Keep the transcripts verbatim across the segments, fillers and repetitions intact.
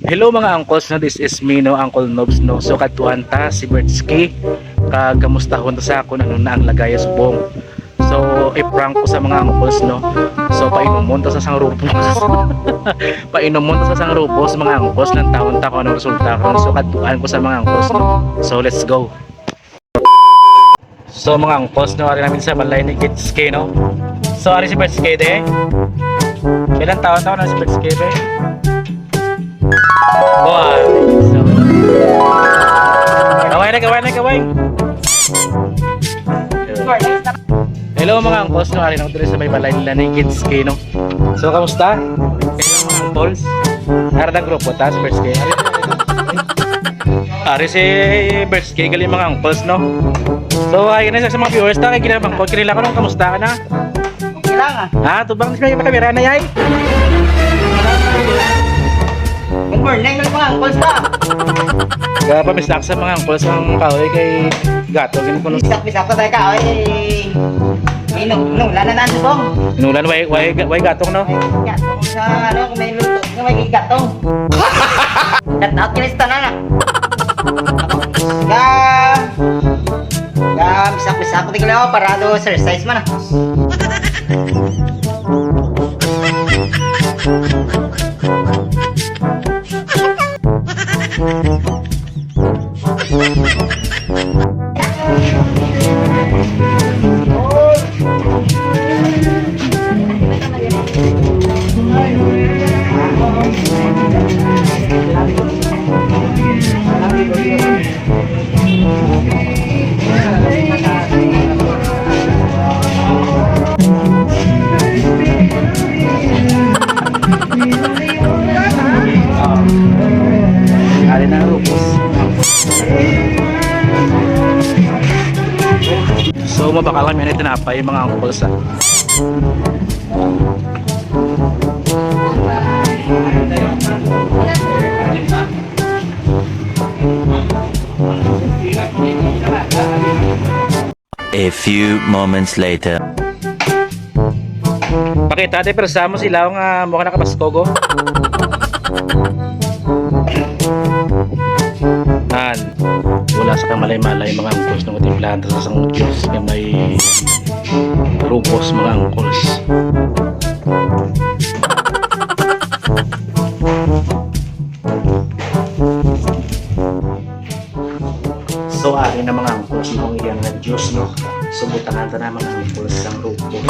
Hello mga uncles, no, this is me, no, Uncle Nobs, no. So kadtuan ta si Bertsky, kag kamustahon ta sa kung ano na ang lagay sa subong. So i-prank ko sa mga uncles, no. So painumon ta sa sang rubos. Painumon ta sa sang rubos, mga uncles, lantawon ta kung anong resulta karon. So kadtuan ko sa mga uncles, no. So let's go. So mga uncles, no, ari namin sa balay ni Kitski, no. So ari si Bertsky de. Ilang taon, taon na si Bertsky, be? Buwan. So, kaway na, kaway na, kaway. Hello mga uncles, no, ari na diri sa may balay nila ni Kitski, no. So kamusta? Hello mga uncles. Ara na grupo ta, Bertsky. Ari si Bertsky, gali mga uncles, no? So, ay na sa mga viewers ta, kay kinabang ko, kinila ko nung kamusta ka na? Okay lang, ah. Ah, tubang sa mga kamera na, yay. Good morning, mga uncles ta. Ga pamistak sa mga uncles ang kahoy kay gato, gini ko nung Bisak-bisak pa tayo ka, oy. Ino, no, lana na ang subong. Inulan, way, way, way gatong, no? Ay, gatong sa, ano, kung may luto, kung may gatong. Shout out, Chris, tanan, ah. Ga, ga, bisak-bisak ko, tigil ako, parado, exercise man, ah. Ari na ang rupos. So, mabakal kami ni tinapay, mga uncles, ah. A few moments later. Pakita, te, pero sa mo sila nga mukha nakapaskog, oh. An, wala sa kamalay-malay, mga uncles, nung timplahan sa sang Diyos nga may rupos, mga uncles. So, ari na, mga uncles, ang iyang nga juice, no? So, butangan ta na, mga uncles, sang rupos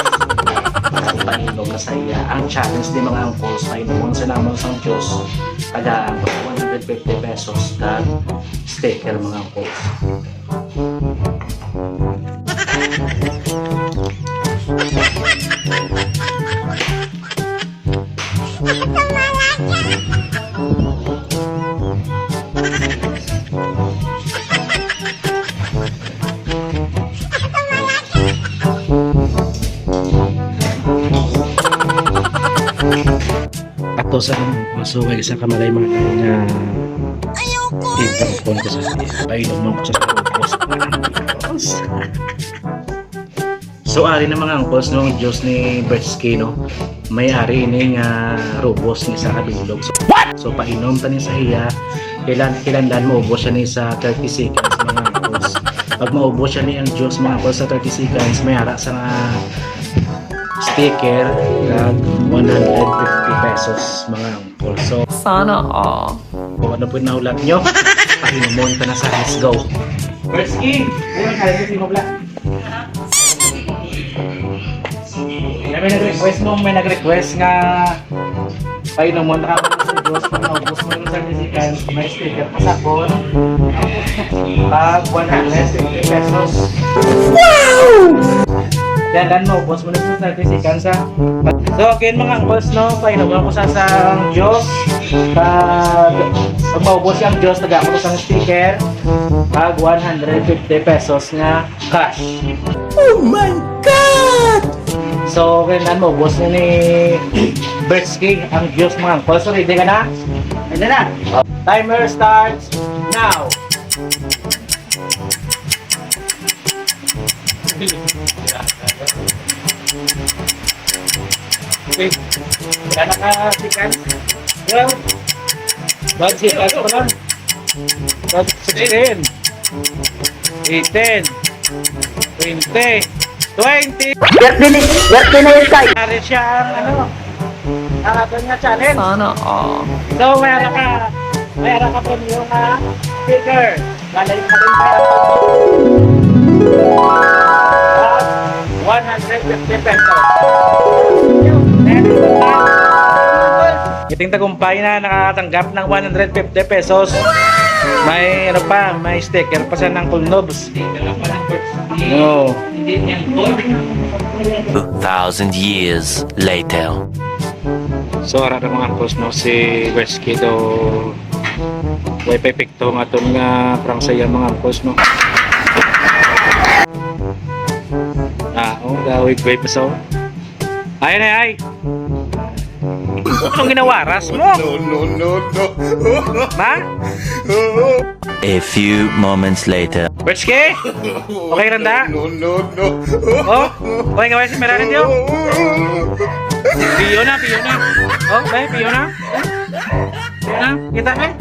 para ipainom na sa iya. Ang challenge ni, mga uncles, painomon sa namon sang juice, tagaan ko one hundred fifty pesos kag sticker, mga uncles. Ato sa, so, kay isa ka malay-malay nga ipangkon ko sa iya. Painom ko sa ubos. So, ari na, mga uncles, no, ang juice ni Bertsky, no? May ari ini nga rubos ni sa kabilog. So, what? So, painom ta ni sa iya. Kailan, kailandan maubos siya ni sa thirty seconds, mga uncles. Pag maubos siya ni ang juice, mga uncles, sa thirty seconds, may ara sa nga sticker kag one hundred fifty pesos, mga uncles. So, sana all. Kung ano po yung nahulat nyo, pahinumon ka na sa, let's go. First game, ayun, kaya ko sinubla. Kaya may nag-request mo, may nag-request nga pahinumon ka sa Diyos, pag naubos mo yung thirty seconds, may sticker pa sa phone. Pag one hundred fifty pesos. Wow! Yan, dan mo, ubos mo na sa thirty seconds, ha? So, again, mga uncles, no, pahinumon ko sa, sa Diyos. Pag, pag maubos ang Diyos, taga ko sa sticker. Pag one hundred fifty pesos nga cash. Oh my God! So, kailan mo, boss ni Bertsky, ang juice, mga uncles. So, ready ka na? Ready na. Timer starts now. Okay. Wala na ka seconds. Well, Bag sitas pa lang. Bag sixteen. Eighteen. Twenty. Twenty. Birthday ni, birthday na yung Sky. Pare siya ang ano. Ang ato nga challenge. Sana all. So, may ara ka, may ara ka premyo nga sticker. Malay mo din kaya ang one hundred fifty pesos. Next. Kiting tagumpay na nakatanggap ng one hundred fifty pesos. May ano pa, may sticker pa siya ng Cool Nobs. No. Two thousand years later. So, ara na mga uncles, no, si Wesky do way pa epekto nga aton nga prank sa iya mga uncles, no. Ah, oh, gawig way pa so. Ay, ay, ay. Anong ginawaras mo? No, no, no, no. Ma? A few moments later. Wesky? Okay, Randa? No, no, no. Oh? Okay, kaway si Merari, tiyo? Piyo na, piyo na. Oh, bay, piyo na. Piyo na. Kita, bay?